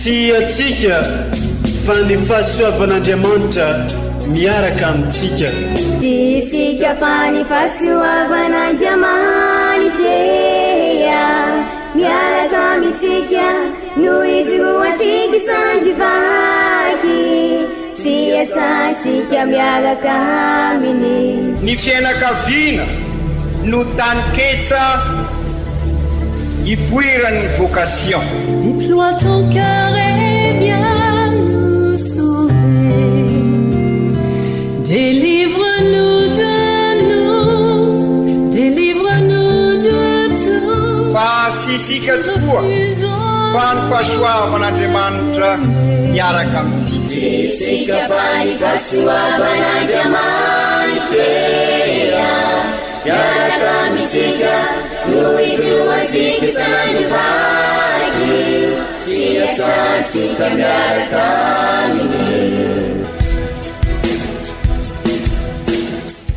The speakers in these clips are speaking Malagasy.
Tsy antsika fa ny fahasoavan'Andriamanitra miaraka amintsika. Tsy isika fa ny fahasoavan'Andriamanitra miaraka amintsika no ijoroantsika sandry vaky sy iasantsika miaraka aminy. Ny fiainakaviana no taninketsa ipoiran'ny vocation. Déploie ton cœur et viens nous sauver Délivre-nous de nous, délivre-nous de tout Fa tsy isika tokoa fa ny fahasoavan'Andriamanitra miaraka amintsika. Tsy isika fa ny fahasoavan'Andriamanitra miaraka amintsika no ijoroantsika isan'andro vaky sy iasantsika miaraka aminy.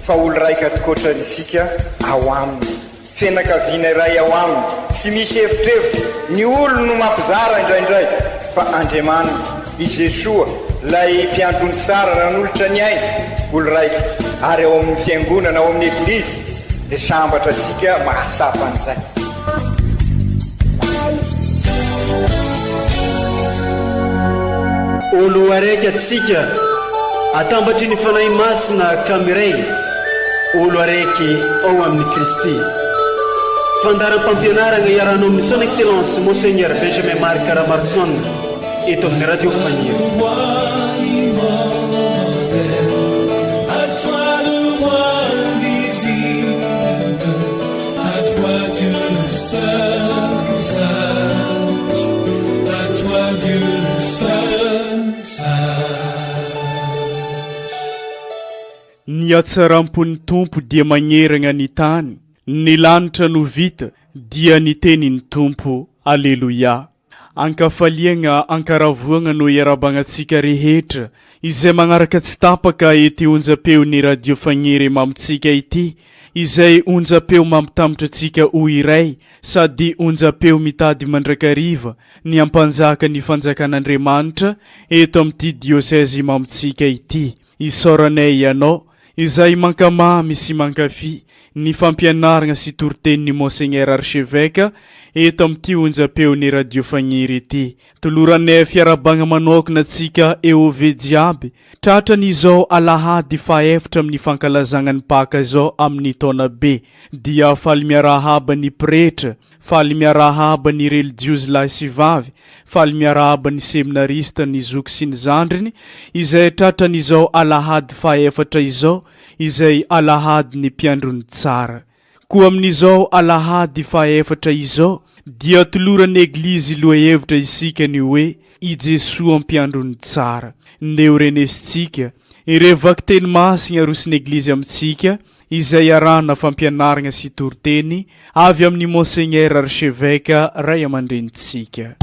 Fa olo raika tokoatra isika ao aminy. Fianakaviana iray ao aminy, tsy misy evitrevitra, ny olony no mampizara indraindray, fa Andriamanitra, i Jesoa, ilay Mpiandry ondry tsara nanolotra ny ainy, olo raika, ary ao amin'ny Fiangonana, ao amin'ny Eglizy, dia sambatra antsika mahatsapa an'izay. Olo araiky atsika atambatry ny Fanahy Masina ka miray olo araiky ao amin'i Kristy. Fandaharam-pampianaragna iarahanao amin'ny Son Excellence Monseigneur Benjamin Marc Ramaroson eto amin'ny Radio Faniry. Ny hatsaram-pon'ny Tompo dia magneragna ny tany, ny lanitra no vita, dia ny tenin'ny Tompo. Aleloia. Ankafaliagna, ankaravoagna no iarahabagna antsika rehetra izay magnaraka tsy tapaka ity onjam-peon'ny Radio Fagniry mamintsika ity, izay onjam-peo mampitambatra antsika ho iray sady onjam-peo mitady mandrakariva ny hampanjaka ny fanjakan'Andriamanitra eto amin'ity diosezy mamintsika ity. Isaoranay ianao izay mankamamy sy mankafy ny fampianaragna sy toritenin'i Monseigneur Archevêque eto amin'ity onjam-peon'ny Radio Fagniry ity. Toloranay fiarahabagna manokana antsika EOV jiaby tratran'izao alahady fahaefatra amin'ny fankalazagna ny Paka izao amin'ny taona be. Dia faly miarahaba ny pretra Faly miarahaba ny relijiozy lahy sy vavy, faly miarahaba ny seminarista, ny zoky sy ny zandriny izay tratran'izao alahady fahaefatra izao, izay alahadin'ny mpiandron'ny tsara. Koa amin'izao alahady fahaefatra izao dia toloran'ny Eglizy lohahevitra isika ny hoe I Jesoa mpiandron'ny tsara. Ndeha ho renesintsika ireo vakiteny masina aroson'ny Eglizy amintsika izay arahana fampianaragna sy toriteny avy amin'ny Monseigneur Archevêque ray aman-drenintsika.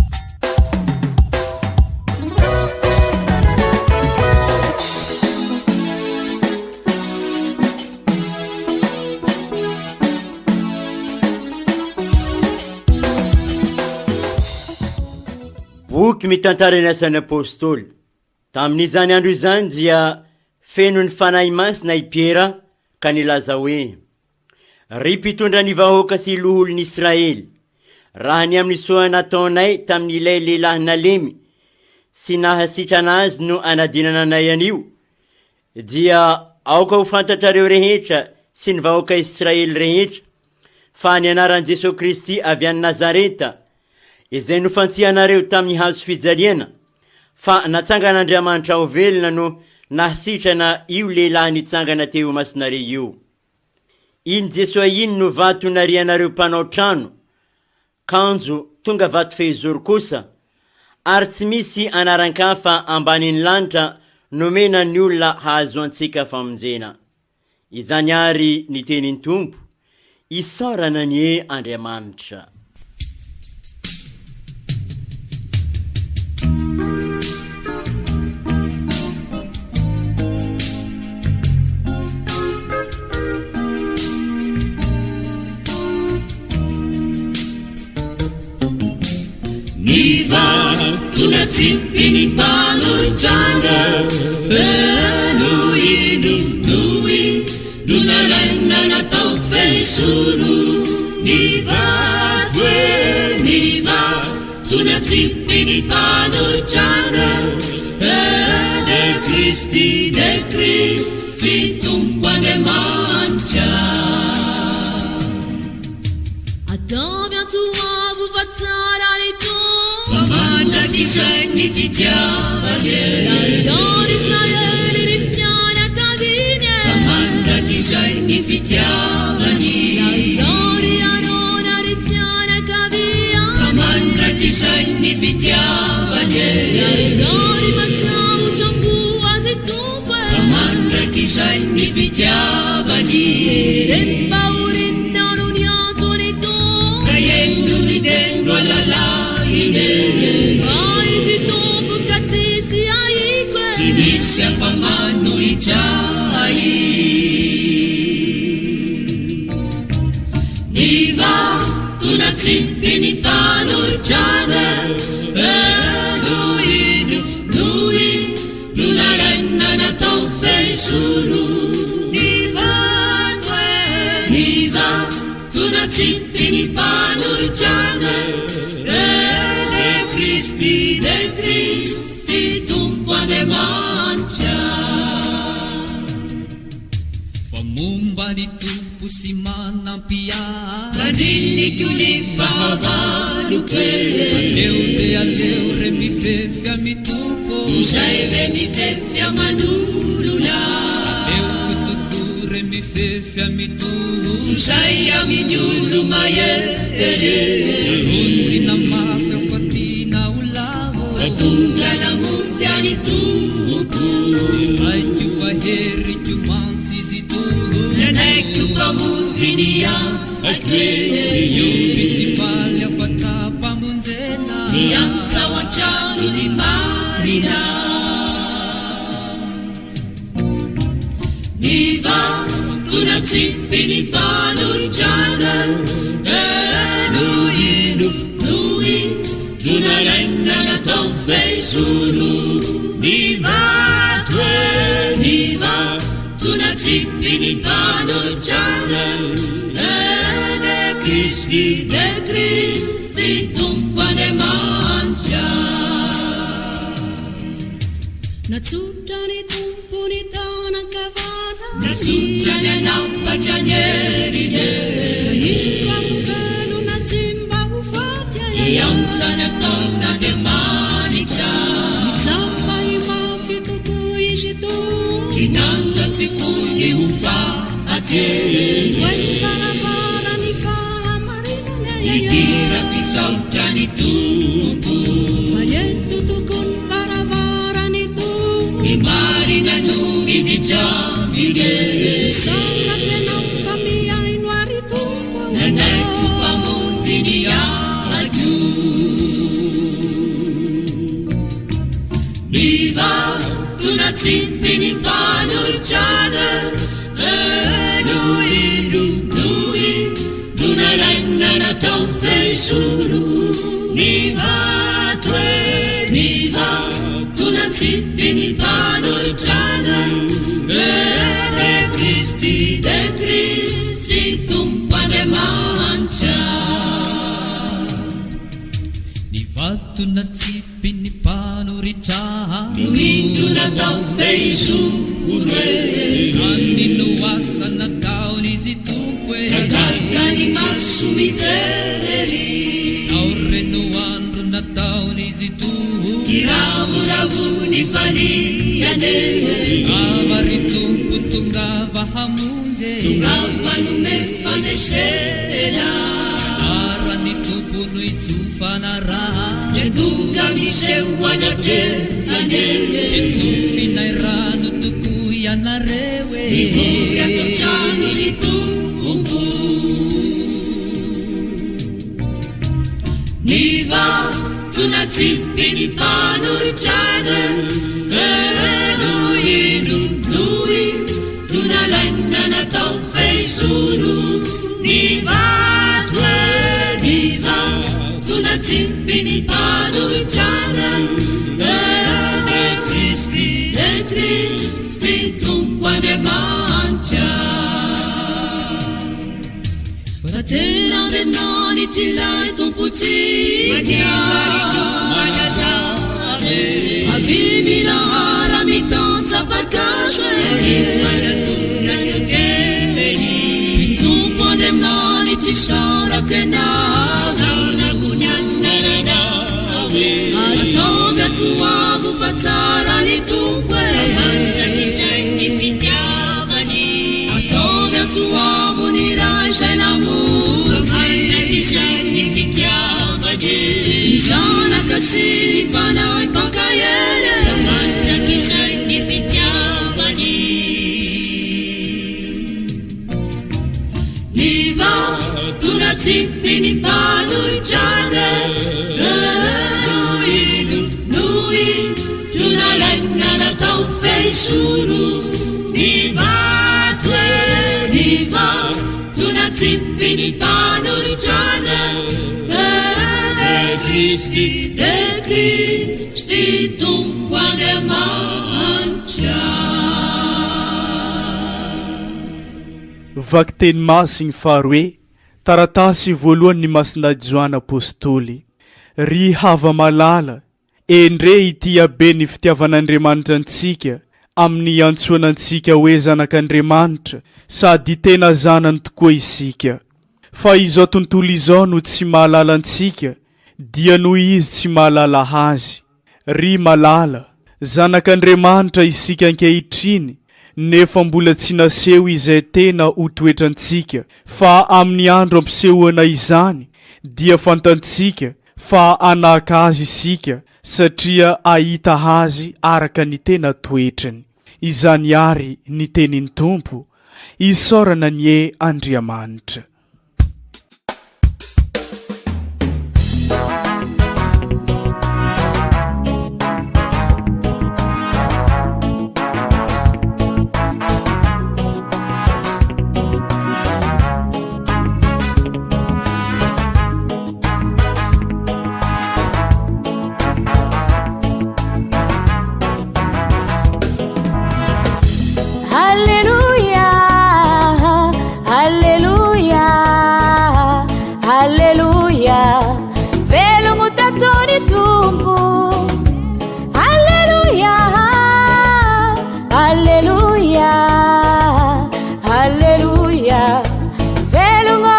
Boky mitantara ny asan'ny Apôstôly. Tamin'izany andro izany dia feno ny Fanahy Masina i Piera ka nilaza hoe, Ry mpitondra ny vahoaka sy loholon'i Israely, raha ny amin'ny soa nataonay tamin'ilay lehilahy nalemy sy nahasitrana azy no anadinana anay anio, dia aoka ho fantatrareo rehetra sy ny vahoaka Israely rehetra fa ny anaran'i Jesoa Kristy avy any Nazareta, izay nofantsihanareo tamin'ny hazo fijaliana, fa natsangan'Andriamanitra ho velona no nahasitrana io lehilahy nitsangana teo imasonareo io. Iny Jesoa iny no vato narianareo mpanao trano, kanjo tonga vato fehizoro kosa, ary tsy misy anaran-kafa ambanin'ny lanitra nomena ny olona hahazoantsika famonjena. Izany àry ny tenin'ny Tompo, isaorana anie Andriamanitra. Ny vato. Tonatsipy ny mpanolotrana No ino no ino nalaina natao fehizoro Ny vato e ny vato natsipy ny mpanolotrana De Kristy de Kristy Tompo Andriamanitra. Ataovy antso avo fa tsara ny Tompo. Fa mandrakizay ny fitiavany e. Nataon'i Israely ny fianakaviany e. Fa mandrakizay ny fitiavany. Nataon'i Arona ny fianakaviany. Fa mandrakizay ny fitiavany e. Nataony matahotra ho azy Tompo e. Fa mandrakizay ny fitiavany. Rem-pahoriana no niantso ny Tompo. Ka heno ny teny alalahiny e. Fa izy Tompo ka tsisy ahiko e. Tsy misy afa-manohitra ahy. Ny vato natsipy ny mpanolotrana No ino no ino nalaina natao fehizoro Ny vato e Ny vato natsipy ny mpanolotrana De Kristy de Kristy Tompo Andriamanitra. Fa momba ny Tompo sy manampy ahy. Tandriniko ny fahavaloko e. Aleo de aleo re mifefy amy Tompo. Izay re mifefy aman'olona. Aleoko tokoa re mifefy amy Tompo. Izay amin'ny olo mahery. Ronjina mafy aho fa tiana ho lavo. Fa tonga namonjy an'i Tompo. Haiko fa heriko mantsy izy Tompo. Nanaiko mpamonjy ny aiko e. Mihoby sy faly aho fa tra-pamonjena. Miantsa ao an-trano ny marina. Ny vato natsipy ny mpanolotrana No ino no ino nalaina natao fehizoro Ny vato e ny vato natsipy ny mpanolotrana De Kristy de Kristy Tompo Andriamanitra. Natsotra ny Tompo ny tanan-kavana. Natsotra ny hanafatra ny heriny e. Indro aho velona tsy mba ho faty e. Hiantsa ny ataon'Andriamanitra. Nitsapa mafy tokoa izy Tompo. Kinanja tsy foiny ho faty e. Voaim-baravara ny fahamarinana e. Hidira-pisaotra ny Tompo. Fa eto tokoa ny varavaran'ny Tompo. Ny marina no miditra aminy e. Misaorako ianao fa mihaino ary Tompo. Nanaiky mpamonjy ny aiko. Ny vato natsipy ny mpanolotrana No ino no ino nalaina natao fehizoro Ny vato e ny vato natsipy ny mpanolotrana De Kristy de Kristy Tompo Andriamanitra. Ny vato natsipy ny mpanoritra No indro natao fehizoro e. Izany no asa nataon'izy Tompo e. Ka gaga ny maso mijery. Izao re no andro nataon'izy Tompo. Hiravoravo ny faliany e. Tongava ry Tompo tongava hamonjy e. Tongava nome fandresena. Anaran'ny Tompo no itsofana raha. Zay tonga miseho anatrehany e. Itsofinay rano tokoa ianareo e. Mivory ato an-trano ny Tompo. Ny vato natsipy ny mpanolotrana No ino no ino nalaina natao fehizoro Ny vato e ny vato natsipy ny mpanolotrana. Tanteran'Andriamanitra ilay Tompontsika. Avia milahara mitansa-pakazo e. Ry Tompo Andriamanitra isaorako Ianao. Ataovy antso avo fa tsara ny Tompo e. Ataovy antso avo ny Ray izay namonjy. Ny Zanaka sy ny Fanahy Mpankahery e. Ny vato natsipy ny mpanohitrana No indro nalaina natao fehizoro Ny vato e Ny vato natsipy ny mpanohitrana De Kristy De Kristy Tompo Andriamanitra. Vakiteny Masiny faharoe, taratasy voalohan' ny Masindahy Joany Apostoly. Ry hava-malala, endrey ity habe ny fitiavan' Andriamanitra antsika, amin' ny iantsoana antsika hoe zanak' Andriamanitra, sady tena zanany tokoa isika. Fa izao tontolo izao no tsy mahalala antsika, dia noho izy tsy mahalala Azy. Ry malala, zanak'Andriamanitra isika ankehitriny, nefa mbola tsy naseho izay tena ho toetrantsika, fa amin'ny andro ampisehoana izany, dia fantantsika fa hanahaka Azy isika, satria hahita Azy araka ny tena toetrany. Izany àry ny tenin'ny Tompo, isaorana anie Andriamanitra. Alléluia, Alléluia, Alléluia. Velogno tatony Tompo. Alléluia, Alléluia, Alléluia. Velogno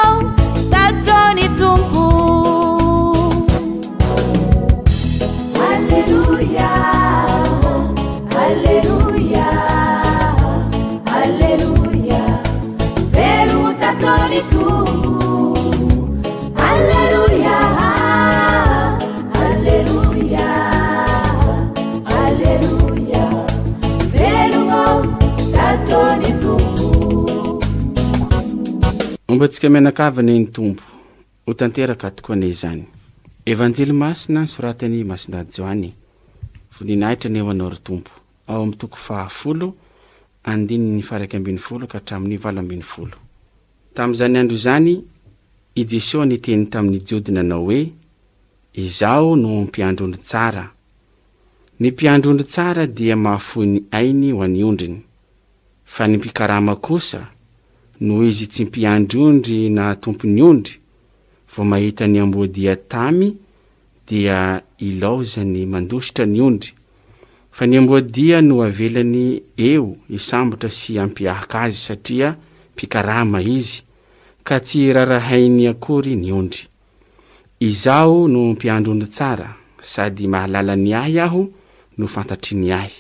tatony Tompo. Alléluia, Alléluia, Alléluia. Velogno tatony Tompo. Alléluia, Alléluia, Alléluia. Velogno tatony Tompo. Homba antsika mianakavy anie ny Tompo. Ho tanteraka tokoa anie izany. Evanjely Masina nosoratan'i Masindahy Joany. Voninahitra anie ho Anao ry Tompo. Ao amin'ny toko fahafolo, andininy faha-11 ka hatramin'ny 18. Tamin'izany andro izany, i Jesoa niteny tamin'ny Jody nanao hoe, Izaho no mpiandry ondry tsara. Ny mpiandry ondry tsara dia mahafoy ny ainy ho an'ny ondriny. Fa ny mpikarama kosa, noho izy tsy mpiandry ondry na tompon'ny ondry, vao mahita ny amboadia tamy dia ilaozany mandositra ny ondry, fa ny amboadia no avelany eo hisambotra sy hampiahaka azy satria mpikarama izy, ka tsy rarahainy akory ny ondry. Izaho no mpiandry ondry tsara, sady mahalala ny ahy aho no fantatry ny ahy.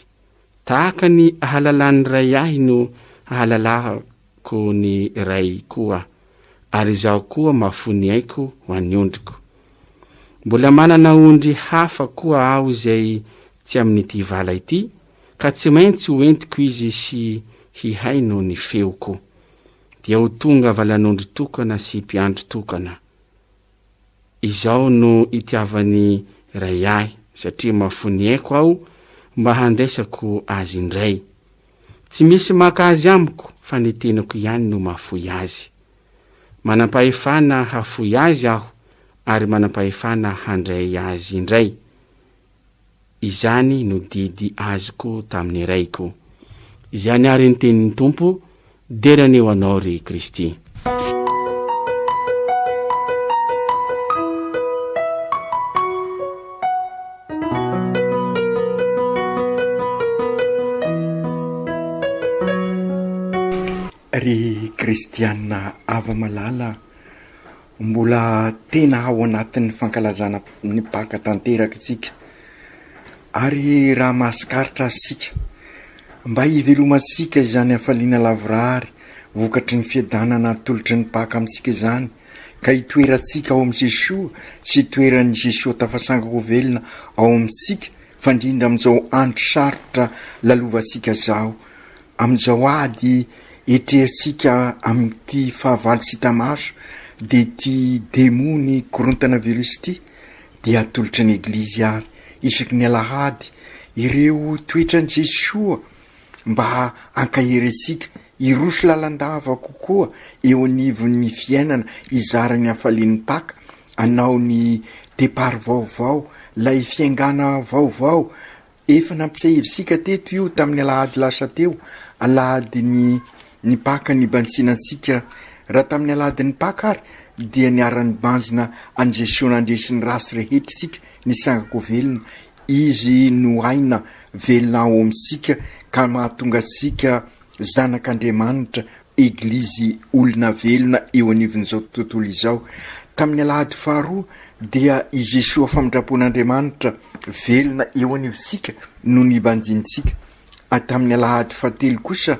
Tahaka ny ahalalan'ny Ray ahy no ahalalako ny Ray koa, ary izaho koa mahafoy ny aiko ho an'ny ondriko. Mbola manana ondry hafa koa aho izay tsy amin'ity vala ity, ka tsy maintsy ho entiko izy sy hihaino ny feoko. Dia ho tonga valan'ondry tokana sy mpiandry tokana. Izao no itiavan'ny Ray ahy, satria mahafoy ny aiko aho mba handraisako azy indray. Tsy misy maka azy amiko fa ny tenako ihany no mahafoy azy. Manam-pahefana hahafoy azy aho ary manam-pahefana handray azy indray. Izany no didy azoko tamin'ny Raiko. Izany àry ny tenin'ny Tompo, dera anie ho Anao ry Kristy. Kristiana hava-malala, mbola tena ao anatin'ny fankalazana ny Paka tanteraka isika. Ary raha mahatsikaritra azy isika, mba hivelomantsika izany hafaliana lavorary vokatry ny fiadanana atolotry ny Paka amintsika izany, ka hitoerantsika ao amin'i Jesoa sy hitoeran'i Jesoa tafasanga ho velona ao amintsika, fa indrindra amin'izao andro sarotra lalovantsika izao, amin'izao ady etrehantsika amin'ity fahavalo tsy hita maso dia ity demony korontana virus ity, dia atolotry ny Eglizy ary isaky ny alahady ireo toetran'i Jesoa mba hankahery antsika hiroso lalandava kokoa eo anivon'ny fiainana hizara ny hafalian'ny Paka, hanao ny départ vaovao, ilay fiaingàna vaovao. Efa nampitsiahivintsika teto io tamin'ny alahady lasa teo, alahadin'ny ny Paka nibanjinantsika. Raha tamin'ny alahadin'ny Paka ary dia niara-nibanjina an'i Jesoa nandresy ny ratsy rehetra isika, nisangako velona. Izy no aina velona ao amintsika ka mahatonga antsika zanak'Andriamanitra, Eglizy olona velona eo anivon'izao tontolo izao. Tamin'ny alahady faharoa dia i Jesoa famindram-pon'Andriamanitra velona eo anivontsika no nibanjinintsika. Ary tamin'ny alahady fahatelo kosa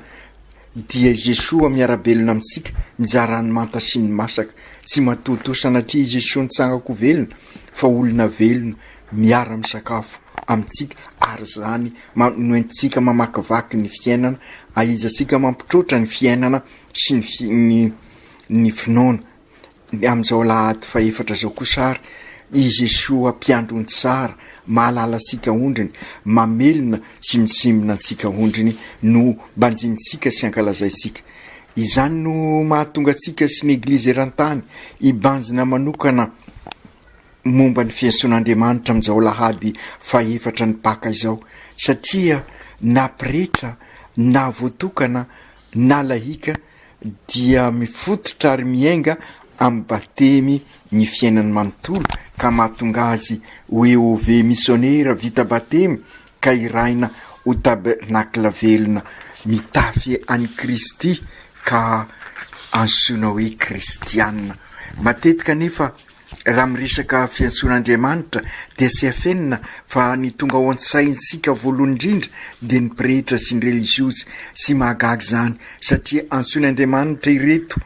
dia i Jesoa miara-belona amintsika, mizara ny manta sy ny masaka. Tsy matoatoa sanatria i Jesoa nitsangako velona fa olona velona miara-misakafo amintsika ary izany no entintsika mamakivaky ny fiainana, ahaizantsika mampitroatra ny fiainana sy ny ny finoana. Amin'izao alahady fahefatra izao kosa ary, i Jesoa mpiandry ondry tsara, mahalala antsika ondriny, mamelona sy mitsimbina antsika ondriny no banjinintsika sy ankalazaintsika. Izany no mahatonga antsika sy ny Eglizy eran-tany hibanjina manokana momba ny fiantsoan'Andriamanitra amin'izao alahady fahefatra ny Paka izao, satria na pretra na voatokana na lahika dia mifototra ary miainga amin'ny batemy ny fiainany manontolo ka mahatonga azy ho EOV misionera vita batemy ka irahina ho tabernakla velona mitafy an'i Kristy ka antsoina hoe kristiana. Matetika anefa Raha miresaka fiantsoan'Andriamanitra dia tsy afenina fa ny tonga ao an-tsaintsika voalohany indrindra dia ny pretra sy ny reliziozy. Tsy mahagaga izany satria antsoin'Andriamanitra ireto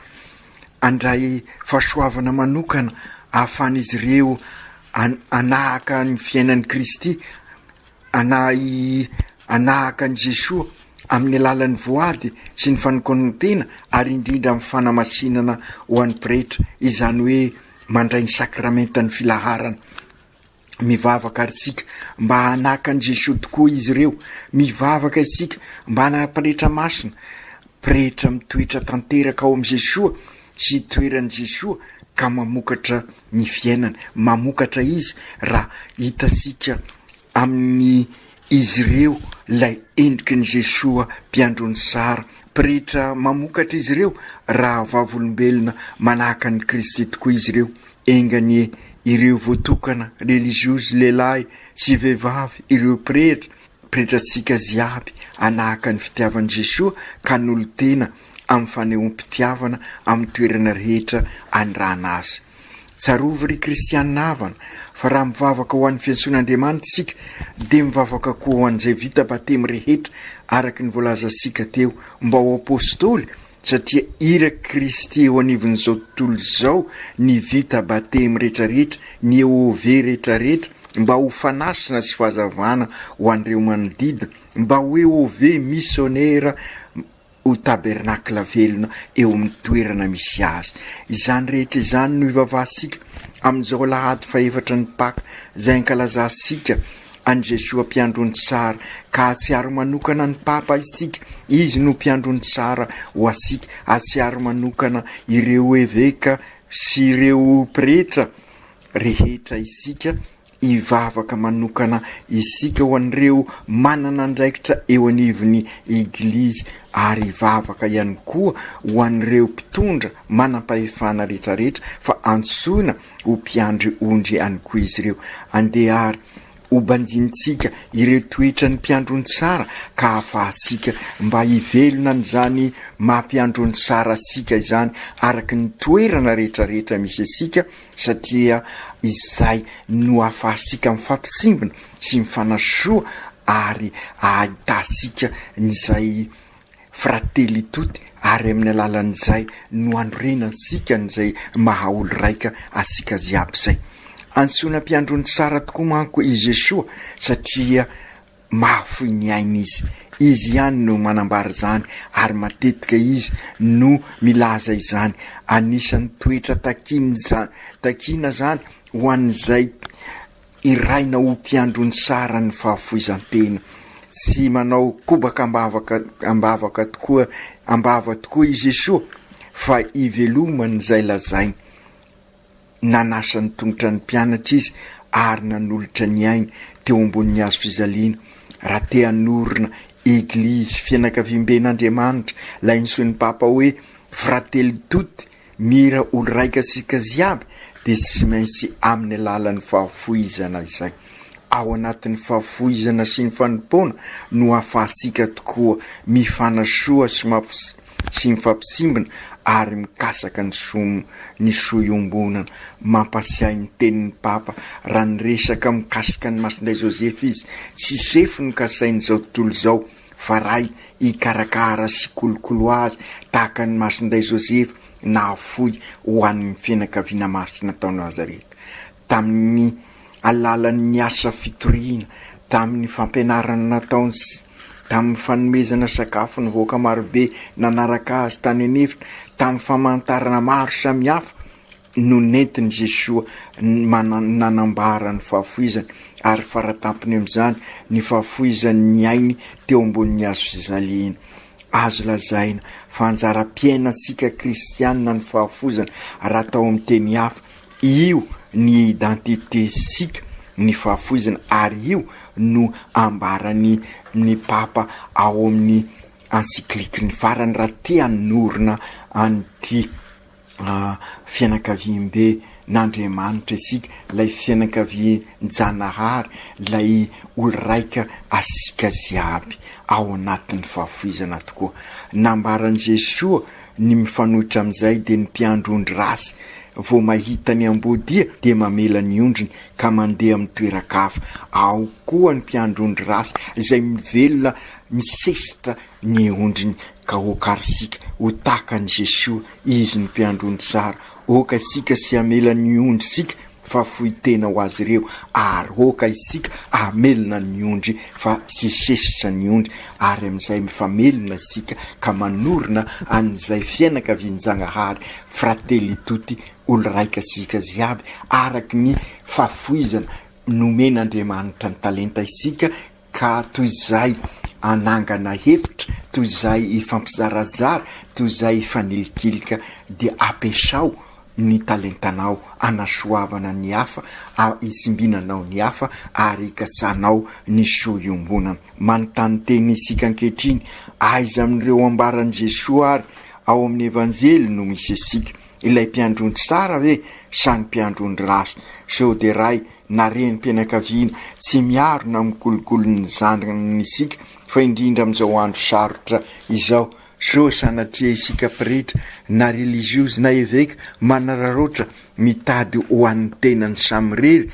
handray fahasoavana manokana ahafahan'izy ireo hanahaka ny fiainan'i Kristy. Hanahy hanahaka an'i Jesoa amin'ny alalan'ny voady sy ny fanokanan-tena ary indrindra amin'ny fanamasinana ho an'ny pretra, izany hoe mandray ny sakramentan'ny filaharana. Mivavaka àry isika mba hanahaka an'i Jesoa tokoa izy ireo. Mivavaka isika mba hanana pretra masina, pretra mitoetra tanteraka ao amin'i Jesoa sy itoeran'i Jesoa ka mamokatra ny fiainana. Mamokatra izy raha hitantsika amin'ny izy ireo ilay endriky ny Jesoa mpiandry ny sara. Pretra mamokatra izy ireo raha vavolombelona manahaka an'i Kristy tokoa izy ireo. Enga anie ireo voatokana, reliziozy lehilahy sy vehivavy, ireo pretra, pretrantsika jiaby hanahaka ny fitiavan'i Jesoa ka hanolo-tena amin'ny fanehoam-pitiavana amin'ny toerana rehetra anirahana azy. Tsarovy ry kristianina havana fa raha mivavaka ho an'ny fiantsoan'Andriamanitra isika dia mivavaka koa ho an'izay vita batemy rehetra araka ny voalazantsika teo mba ho apostoly satria irak'i Kristy eo anivon'izao tontolo izao ny vita batemy rehetrarehetra, ny EOV rehetrarehetra mba ho fanasina sy fahazavana ho an'ireo manodidina, mba ho EOV misionera ho tabernakla velona eo amin'ny toerana misy azy. Izany rehetra izany no ivavahantsika amin'izao alahady fahefatra ny Paka izay ankalazantsika an'i Jesoa Mpiandry ny tsara, ka hahatsiaro manokana ny Papa isika, izy no Mpiandry ny tsara ho antsika, hahatsiaro manokana ireo Eveka sy ireo Pretra rehetra isika, Hivavaka manokana isika ho an'ireo manana andraikitra eo anivon'ny Eglizy ary hivavaka ihany koa ho an'ireo mpitondra manam-pahefana rehetrarehetra fa antsoina ho mpiandry ondry ihany koa izy ireo. Andeha ary. Ho banjinintsika ireo toetran'ny mpiandry ondry tsara ka hahafahantsika mba hivelona an'izany maha mpiandry ondry tsara antsika izany araka ny toerana rehetra rehetra misy antsika satria izay no hahafahantsika mifampitsimbina sy mifanasoa ary ahitantsika izay Fratelli tutti ary amin'ny alalan'izay no anorenantsika an'izay maha olo raika asika jiaby zay. Antsoina mpiandry ondry tsara tokoa manko i Jesoa satria mahafoy ny ainy izy. Izy ihany no manambara izany ary matetika izy no milaza izany. Anisan'ny toetra takiana zany ho an'izay Iraina ho mpiandry ny saran'ny fahafoizan-tena. Tsy manao kobaka am-bavaka am-bavaka tokoa am-bava tokoa i Jesoa fa ivelomany izay lazainy. Nanasa ny tongotra ny mpianatra izy ary nanolotra ny ainy teo ambonin'ny hazo fijaliana. Raha te hanorina Eglizy fianakaviamben'Andriamanitra, ilay antsoin'ny Papa hoe Fratelli tutti, Mira olo raika sika jiaby dia tsy maintsy amin'ny alalan'ny fahafoizana izay. Ao anatin'ny fahafoizana sy ny fanompoana no ahafahantsika tokoa mifanasoa sy sy mifampitsimbina ary mikasaka ny soa ny soa iombonana. Mampatsiahy ny tenin'ny Papa raha niresaka mikasika an'i Masindahy Joseph izy, Tsy sefo no kasain'izao tontolo izao fa ray hikarakara sy kolokolo azy tahaka an'i Masindahy Josefa nahafoy ho an'ny fianakaviana masina tao Nazareta. Tamin'ny alalan'ny asa fitoriana, tamin'ny fampianarana nataony sy tamin'ny fanomezana sakafo ny vahoaka marobe nanaraka azy tany an'efitra, tamin'ny famantarana maro samihafa, no nentin'i Jesoa nanambara ny fahafoizany, ary faratampony amin'izany ny fahafoizany ny ainy teo ambonin'ny hazo fijaliana. Azo lazaina fa anjaram-piainantsika kristianina ny fahafoizana, raha atao amin'ny teny hafa, io ny identité-sika ny fahafoizana, ary io no ambaran'ny ny Papa ao amin'ny encyclique-ny farany raha te hanorina an'ity fianakaviambe n'Andriamanitra isika, ilay fianakavian-Janahary, ilay olo raika asika jiaby ao anatin'ny fahafoizana tokoa. Nambaran'i Jesoa ny mifanohitra amin'izay dia ny mpiandry ondry ratsy vao mahita ny amboadia dia mamela ny ondriny ka mandeha amin'ny toeran-kafa. Ao koa ny mpiandry ondry ratsy izay mivelona misesitra ny ondriny ka oka ary isika ho tahaka an'i Jesoa, Izy no mpiandry ondry tsara, oka isika sy hamela ny ondrintsika fa foy tena ho azy ireo, ary oka isika hamelona ny ondry fa tsy hisesitra ny ondry, ary amin'izay mifamelona isika ka manorina an'izay fiainakavian-Jagnahary, Fratelli tutti, olo raika isika jiaby, araky ny fahafoizana nomen'Andriamanitra ny talenta isika Ka toy izay hanangana hevitra, toy izay hifampizarazara, toy izay hifanilikilika dia ampiasao ny talentanao hanasoavana ny hafa, hitsimbinanao ny hafa ary hikatsahanao ny soa iombonana. Manontany tena isika ankehitriny, aiza amin'ireo ambaran'i Jesoa ary ao amin'ny Evanjely no misy antsika? Ilay mpiandry ondry tsara ve sa ny mpiandry ondry ratsy? Sao dia Ray na renim-pianakaviana tsy miaro na mikolokolo ny zanany isika fa indrindra amin'izao andro sarotra izao, sao sanatria isika pretra na reliziozy na eveka manararaotra mitady ho an'ny tenany samirery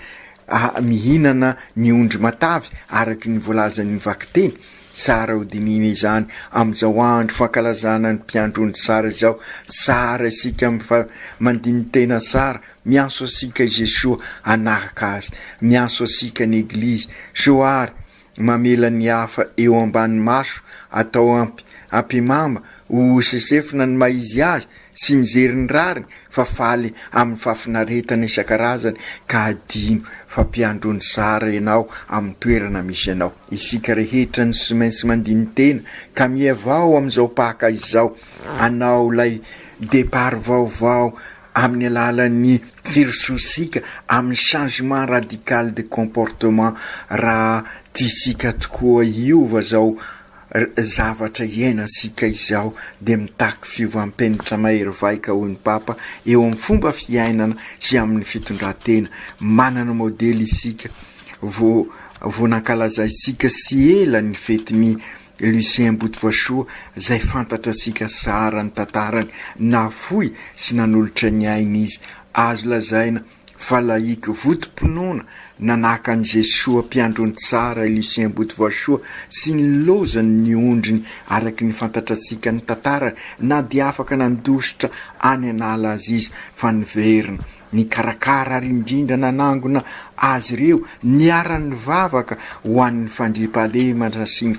mihinana ny ondry matavy araky ny voalazan'ny vakiteny. Tsara ho dinihina izany amin'izao andro fankalazana ny mpiandry ondry tsara izao. Tsara isika mandini-tena tsara Miantso antsika i Jesoa hanaraka Azy. Miantso antsika ny Eglizy. Sao ary mamela ny hafa eo ambany maso atao ampimamba ho sesefina ny maha izy azy, tsy mijery ny rariny fa faly amin'ny fahafinaretana isan-karazany ka hadino fa mpiandry ondry tsara ianao amin'ny toerana misy anao. Isika rehetra no tsy maintsy mandini-tena ka mihavao amin'izao Paka izao hanao ilay départ vaovao amin'ny alalan'ny firosoantsika amin'ny changement radical de comportement raha tiantsika tokoa hiova zao zavatra iainantsika izao dia mitaky fiovam-penitra mahery vaika hoy ny Papa eo amin'ny fomba fiainana sy amin'ny fitondran-tena. Manana modely isika vo. Vao nankalazaintsika sy ela ny fetin'i Lucien Botovasoa izay fantatratsika tsara ny tantarany, nafoy sy nanolotra ny ainy izy. Azo lazaina fa laïc votom-pinoana nanahaka an'i Jesoa mpiandry ny tsara i Lucien Botovasoa sy nilaozany ny ondriny araka ny fantatratsika ny tantarany na dia afaka nandositra any an'ala aza izy fa niverina Nikarakara ary indrindra nanangona azy ireo niara-nivavaka ho an'ny fandriampahalemana sy ny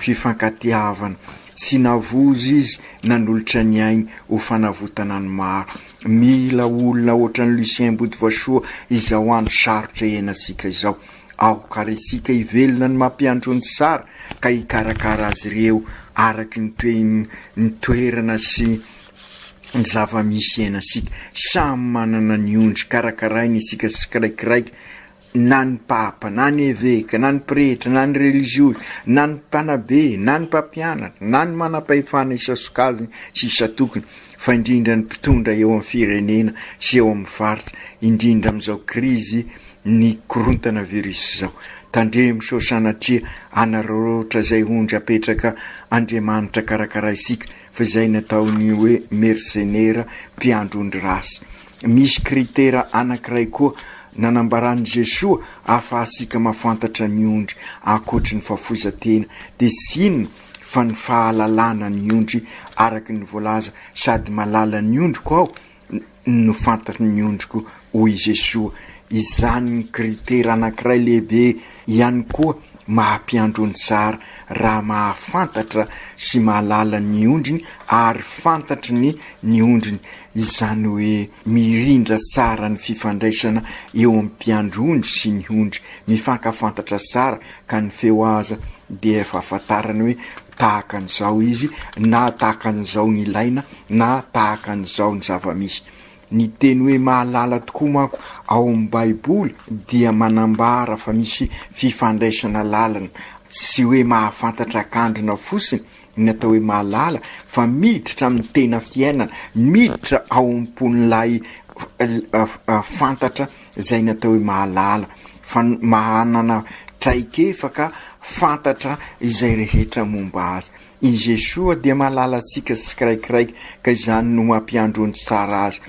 fifankatiavana. Tsy navozo izy nanolotra ny ainy ho fanavotana ny maro. Mila olona ohatran'i Lucien Botovasoa izao andro sarotra iainantsika izao. Aoka ary isika hivelona ny mampiandro ny tsara ka hikarakara azy ireo araky ny ny toerana sy ny zava-misy iainantsika. Samy manana ny ondry karakarainy isika tsikiraikiraiky, na ny papa, na ny eveka, na ny pretra, na ny reliziozy, na ny mpanabe, na ny mpampianatra, na ny manam-pahefana isan-sokajiny sy isan-tokony, fa indrindra ny mpitondra eo amin'ny firenena sy eo amin'ny faritra, indrindra amin'izao krizy ny korontana virus izao. Tandremo sao sanatria hanararaotra izay ondry apetraka Andriamanitra karakaraintsika fa izay nataony hoe mersenera mpiandry ondry ratsy. Misy kritera anankiray koa nanambaran'i Jesoa ahafahantsika mahafantatra ny ondry ankoatry ny fahafoizan-tena dia tsy inona fa ny fahalalana ny ondry araka ny voalaza sady malala ny ondriko aho no fantatry ny ondriko hoy i Jesoa. Izany ny kritera anankiray lehibe ihany koa maha mpiandry ondry tsara raha mahafantatra sy mahalala ny ondriny ary fantatry ny ny ondriny. Izany hoe mirindra tsara ny fifandraisana eo amin'ny mpiandry ondry sy ny ondry. Mifankafantatra tsara ka ny feo aza dia efa ahafantarany hoe tahaka an'izao izy na tahaka an'izao ny ilaina na tahaka an'izao ny zava-misy. Ny teny hoe mahalala tokoa manko ao amin'ny Baiboly dia manambara fa misy fifandraisana lalina, tsy hoe mahafantatra an-kandrina fotsiny ny atao hoe mahalala fa miditra amin'ny tena fiainana, miditra ao am-pon'ilay fantatra izay ny atao hoe mahalala, fa manana traikefa ka fantatra izay rehetra momba azy. I Jesoa dia mahalala antsika tsikiraikiraiky ka izany no mampiandry ondry tsara azy.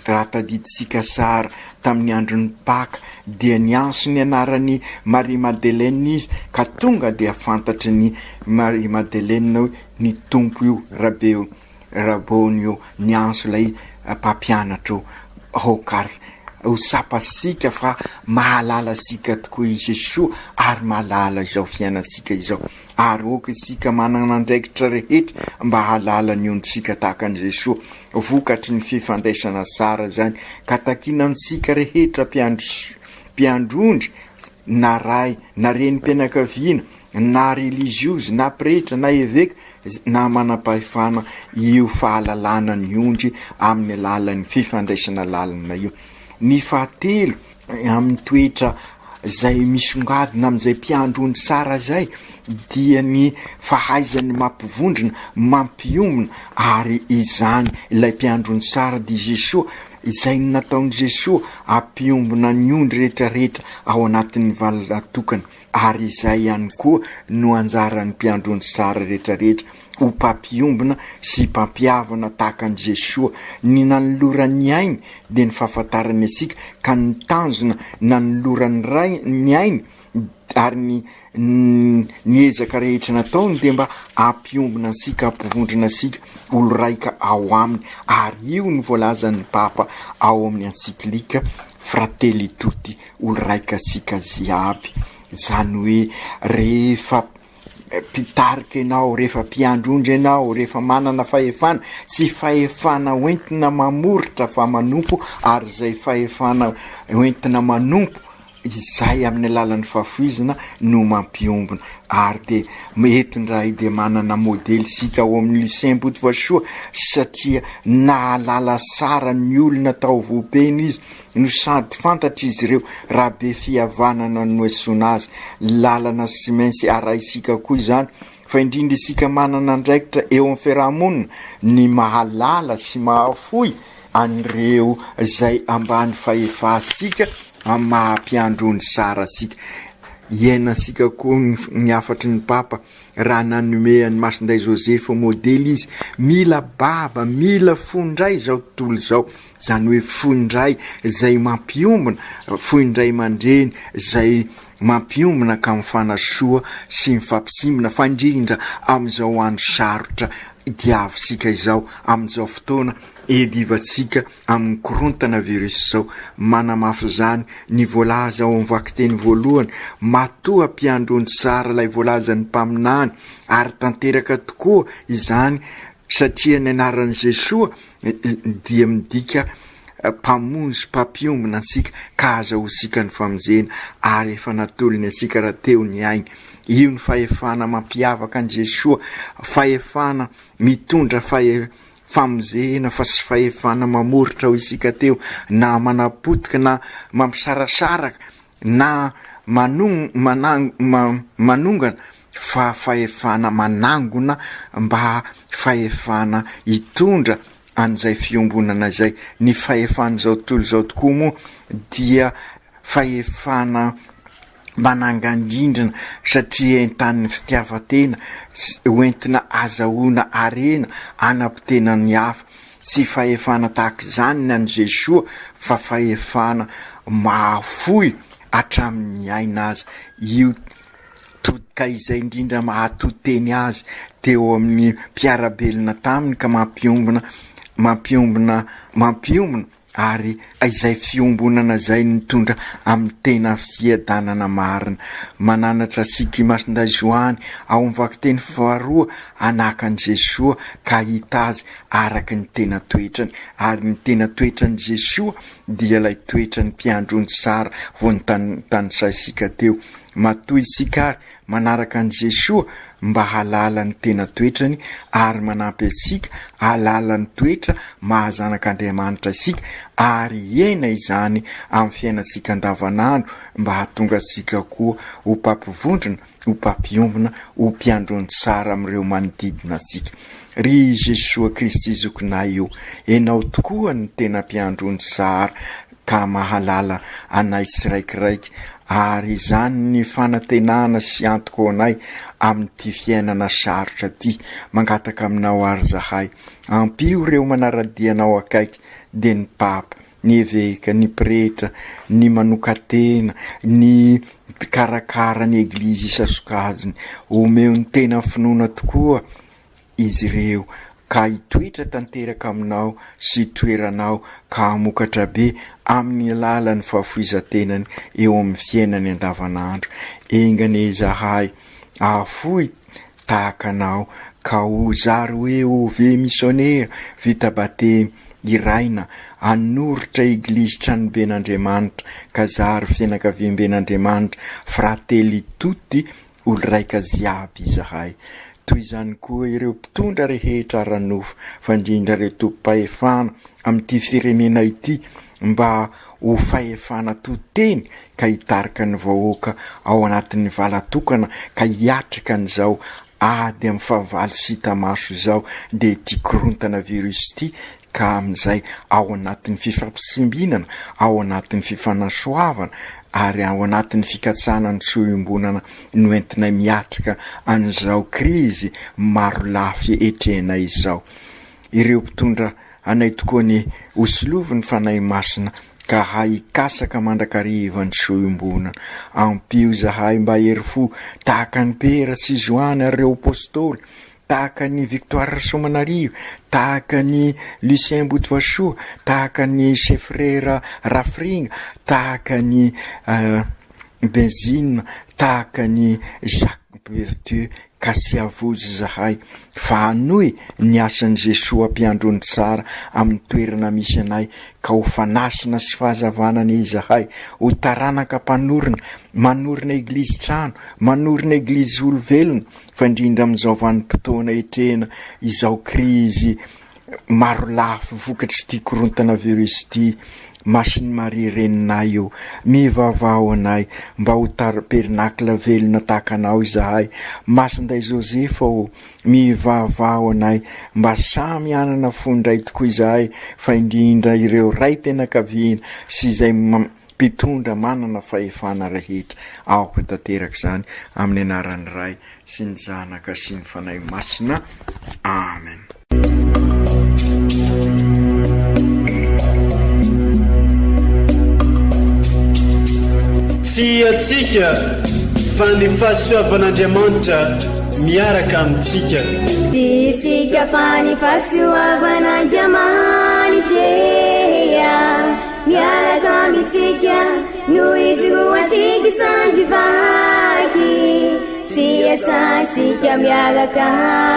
Raha tadidintsika tsara, tamin'ny andron'ny Paka dia niantso ny anaran'i Marie Madeleine izy ka tonga dia fantatry ny Marie Madeleine hoe ny Tompo io, Rabe Rabony io, niantso ilay mpampianatra io. Aoka ary ho tsapantsika fa mahalala antsika tokoa i Jesoa ary mahalala izao fiainantsika izao. Ary aoka isika manana andraikitra rehetra mba hahalala ny ondrintsika tahaka an'i Jesoa. Vokatry ny fifandraisana tsara izany ka takiana amintsika rehetra mpiandry mpiandry ondry na ray na renim-pianakaviana na reliziozy na pretra na eveka na manam-pahefana io fahalalana ny ondry amin'ny alalan'ny fifandraisana lalina io. Ny fahatelo amin'ny toetra izay misongadina amin'izay mpiandry ondry tsara izay dia ny fahaizany mampivondrona, mampiombona ary izany ilay mpiandry ondry tsara dia Jesoa, izay no nataon'i Jesoa hampiombona ny ondry rehetra rehetra ao anatin'ny valala tokana. Ary izay ihany koa no anjaran'ny mpiandry ondry tsara rehetra rehetra, ho mpampiombona sy mpampihavana tahaka an'i Jesoa. Ny nanolorany ny ainy dia ny fahafantarany antsika, ka ny tanjona nanolorany Ray ny ainy ary ny ny ezaka rehetra nataony dia mba hampiombona antsika, hampivondrona antsika olo raika ao aminy. Ary io no voalazan'ny Papa ao amin'ny Encyclique Fratelli Tutti, olo raika antsika jiaby. Izany hoe rehefa mpitarika ianao, rehefa mpiandry ondry ianao, rehefa manana fahefana, tsy fahefana hoentina mamoritra fa manompo, ary izay fahefana hoentina manompo izay amin'ny alalan'ny fahafoizana no mampiombona. Ary dia eto indray dia manana modely isika ao amin'ny Lucien Botovasoa satria nahalala tsara ny olona tao Vohipeno izy no sady fantatr'izy ireo raha be fihavanana no niantsoana azy. Lalana tsy maintsy arahintsika koa izany fa indrindra isika manana andraikitra eo amin'ny fiarahamonina ny mahalala sy mahafoy an'ireo izay ambany fahefantsika amin'ny maha mpiandry ondry tsara antsika. Iainantsika koa ny hafatry ny Papa raha nanome an'i Masindahy Joseph modely izy, mila baba, mila fon-dray izao tontolo izao, izany hoe fon-dray izay mampiombona, fon-dray aman-dreny izay mampiombona ka mifanasoa sy mifampisimbina fa indrindra amin'izao andro sarotra diavintsika izao, amin'izao fotoana iadivantsika amin'ny korontana virus izao. Manamafy izany ny voalaza ao amin'ny vakiteny voalohany, matoa mpiandry ondry tsara ilay voalazan'ny mpaminany, ary tanteraka tokoa izany satria ny anaran'i Jesoa dia midika Mpamonjy, Mpampiombona antsika ka azahoantsika ny famonjena ary efa natolony antsika rahateo ny ainy. Io ny fahefana mampiavaka an'i Jesoa, fahefana mitondra fahe famonjena fa tsy fahefana mamoritra hoy isika teo na manapotika na mampisarasaraka na manong manang manongana fa fahefana manangona mba fahefana hitondra an'izay fiombonana izay. Ny fahefan'izao tontolo izao tokoa moa dia fahefana manangan-drindrina satria entanin'ny fitiavan-tena hoentina azahoana harena hanapotena ny hafa. Tsy fahefana tahaka izany ny an'i Jesoa fa fahefana mahafoy hatramin'ny aina aza. Io ka izay indrindra maha-to teny azy teo amin'ny mpiara-belona taminy ka mampiombona mampiombona mampiombona ary izay fiombonana izay nitondra amin'ny tena fiadanana marina. Mananatra antsika i Masindahy Joany ao amin'ny vakiteny faharoa hanahaka an'i Jesoa ka hahita azy araka ny tena toetrany. Ary ny tena toetran'i Jesoa dia ilay toetran'ny mpiandry ondry tsara vao notanisaintsika teo. Matoa isika ary manaraka an'i Jesoa mba hahalala ny tena toetrany ary manampy antsika hahalala ny toetra maha zanak'Andriamanitra isika ary hiaina izany amin'ny fiainantsika andavanandro mba hahatonga antsika koa ho mpampivondrona, ho mpampiombona, ho mpiandry tsara amin'ireo manodidina antsika. Ry Jesoa Kristy zokinay o, Ianao tokoa no tena mpiandry tsara ka mahalala anay tsiraikiraiky ary izany ny fanantenana sy antoka ho anay amin'ity fiainana sarotra ity. Mangataka aminao ary zahay, ampio ireo manara-dia anao akaiky dia ny Papa, ny Eveka, ny Pretra, ny manoka-tena, ny mpikarakara ny Eglizy isan-sokajiny. Omeo ny tena finoana tokoa izy ireo ka hitoetra tanteraka aminao sy hitoeranao ka hamokatra be amin'ny alalan'ny fahafoizan-tenany eo amin'ny fiainany andavanandro. Enga anie izahay hahafoy tahaka anao ka ho zary hoe OV misionera vita batemy iraina hanoritra Eglizy Tranoben'Andriamanitra ka zary fianakaviamben'Andriamanitra Fratelli tutti Olo raika jiaby izahay. Toy izany koa ireo mpitondra rehetra ara-nofo fa indrindra ireo tompom-pahefana amin'ity firenena ity mba ho fahefana to teny ka hitarika ny vahoaka ao anatin'ny vala tokana ka hiatrika an'izao ady amin'ny fahavalo tsy hita maso izao dia ity korontana virus ity ka amin'izay ao anatin'ny fifampisimbinana, ao anatin'ny fifanasoavana ary ao anatin'ny fikatsahana ny soa iombonana no entinay miatrika an'izao krizy marolafy etrehinay izao. Ireo mpitondra anay tokoa anie ho solovin'ny Fanahy Masina ka hahay hikasaka mandrakariva ny soa iombonana. Ampio izahay mba hery fo tahaka an'i Piera sy Joany ary ireo Apostoly tahaka an'i Victoire Rasoamanarivo, tahaka an'i Lucien Botovasoa, tahaka an'i Chefrera Rafiringa, tahaka an'i Benzine, tahaka an'i Jacques Berthieu ka tsy havozo izahay fa hanohy ny asan'i Jesoa mpiandry ondry tsara amin'ny toerana misy anay ka ho fanasina sy fahazavana anie izahay, ho taranaka mpanorina, manorina eglizy trano, manorina eglizy olovelona, fa indrindra amin'izao vanim-potoana etrehina izao krizy marolafy vokatr'ity korontana virus ity, Masin'i Maria Reninay ô, mivavaha ho anay mba ho tabernacle velona tahaka anao izahay, Masinday Josefa ô, mivavaha ho anay mba samy hanana fo indray tokoa izahay fa indrindra ireo raim-pianakaviana sy izay. mpitondra manana fahefana rehetra. Aoka ho tanteraka izany amin'ny anaran'ny Ray sy ny Zanaka sy ny Fanahy Masina. Amen. Tsy antsika fa ny fahasoavan'Andriamanitra miaraka amintsika. Tsy isika fa ny fahasoavan'Andriamanitra miaraka amintsika no ijoroantsika sandry vaky sy iasantsika miaraka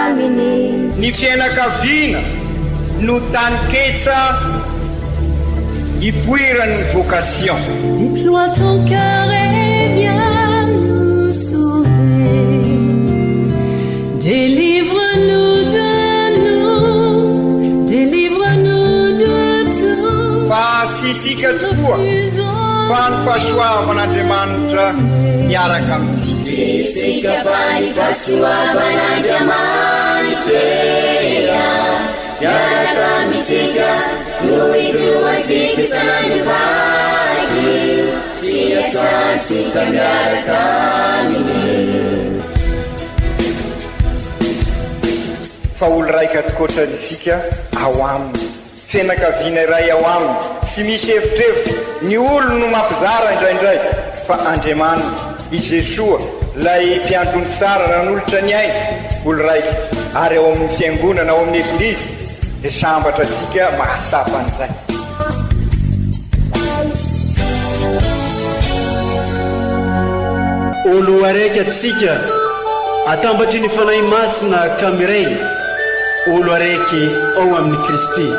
aminy. Ny fiainakaviana no taninketsa ipoiran'ny vocation. Déploie ton cœur et viens nous sauver. Délivre-nous de nous, délivre-nous de tout. Fa tsy isika tokoa fa ny fahasoavan'Andriamanitra miaraka amintsika. Tsy isika fa ny fahasoavan'Andriamanitra miaraka amintsika no ijoroantsika isan'andro vaky sy iasantsika miaraka aminy. Fa olo raika tokoatra isika ao aminy. Fianakaviana iray ao aminy, tsy misy evitrevitra, ny olony no mampizara indraindray, fa Andriamanitra, i Jesoa, ilay mpiandry ondry tsara nanolotra ny ainy, olo raika, ary ao amin'ny fiangonana, ao amin'ny Eglizy, dia sambatra antsika mahatsapa an'izay. Olo araiky atsika atambatry ny Fanahy Masina ka miray olo araiky ao amin'i Kristy.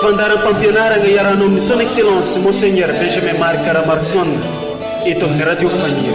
Fandaharam-pampianaragna iarahanao amin'ny Son Excellence Monseigneur Benjamin Marc Ramaroson eto amin'ny Radio Faniry.